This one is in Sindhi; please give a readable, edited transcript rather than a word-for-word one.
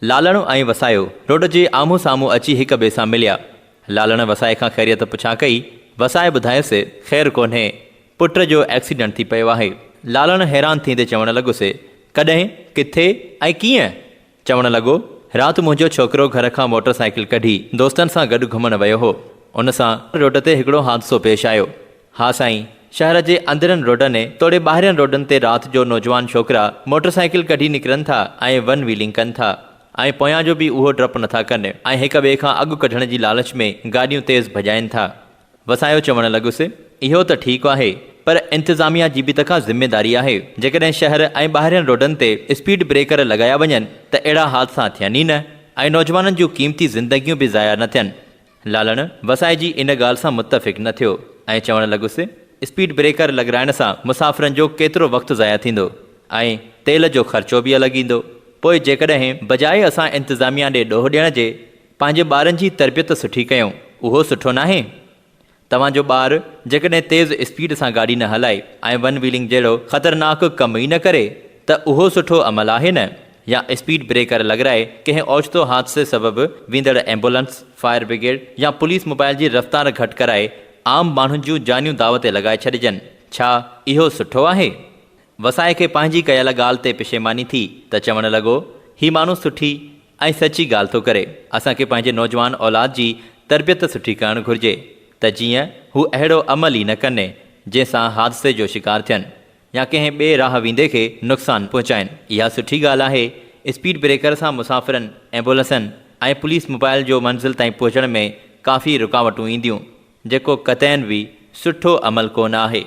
لالڻ ۽ وسايو روڊ جي آمهون سامهون اچي هڪ ٻئي سان مليا. لالڻ وسائي کان خيريت پڇا ڪئي. وسائي ٻڌايس، خير ڪونهي، پٽ جو ايڪسيڊنٽ ٿي پيو آهي. لالڻ حيران ٿيندي چوڻ لڳس، ڪڏهن، ڪٿي ۽ ڪيئن؟ چوڻ لڳو، رات منهنجو ڇوڪرو گهر کان موٽر سائيڪل ڪڍي دوستن سان گڏ گهمڻ ويو هو. ان سان روڊ تي هڪڙو حادثو پيش آيو. ها سائين، شهر جي اندرين روڊن توڙي ٻاهرين روڊن تي رات جو نوجوان ڇوڪرا موٽر سائيڪل ڪڍي نڪرن ٿا ۽ ون ويلنگ ڪن ٿا ۽ پويان جو به اهو ڊپ نٿا ڪن ۽ هڪ ٻئي کان اڳ ڪڍڻ جي لالچ ۾ گاڏيون تيز ڀڄائين ٿا. وسايو چوڻ لڳس، اهو ته ٺيڪ آهي پر انتظاميا جي به ته ڪا ذميداري آهي، جيڪڏهن شهر ۽ ٻاهرين روڊن تي اسپيڊ بريڪر لڳايا وڃن ته اهڙا حادثا ٿين ئي نه ۽ نوجوانن جون قيمتي زندگيون به ضايع نه ٿين. لالڻ وسائي جي ان ڳالهه سان متفق نه ٿيو ۽ چوڻ لڳس، اسپيڊ بريڪر لڳرائڻ سان مسافرن جو ڪيترو وقت ضايع ٿيندو ۽ تيل جو خرچو به الڳ ايندو. پوء جيڪڏهن بجاء اسان انتظاميا ڏي ڏوهه ڏيڻ جي پنهنجي ٻارن جي تربيت سٺي ڪيون، اهو سٺو ناهي؟ توهان جو ٻار جيڪڏهن تيز اسپيڊ سان گاڏي نه هلائي ۽ ون ويلنگ جهڙو خطرناڪ ڪم ئي نه ڪري ته اهو سٺو عمل آهي نه؟ يا اسپيڊ بريڪر لڳرائي ڪنهن اوچتو حادثي سبب ويندڙ ايمبولنس، فائر برگيڊ يا پوليس موبائل جي رفتار گهٽ ڪرائي عام ماڻهن جون جانيون داء تي لڳائي ڇڏجن، ڇا اهو سٺو آهي؟ وسائي کي پنهنجي ڪيل ڳالهه تي پشيماني ٿي ته چوڻ لڳو، هي ماڻهو سٺي ۽ سچي ڳالهه ٿو ڪري، اسان کي پنهنجي نوجوان اولاد جي تربيت سٺي ڪرڻ گهرجي ته جيئن هو اهڙو عمل ئي نه ڪن جنهن سان حادثي جو شڪار ٿين. يا ڪنهن ٻئي راهه ويندي کي نقصان پهچائين. اها سٺي ڳالهه آهي، اسپيڊ بريڪر سان مسافرن، ايمبولنسن ۽ پوليس موبائل جو منزل تائين پهچڻ ۾ ڪافي رڪاوٽون اينديون، جيڪو قطعاً به سٺو عمل ڪونه آهي.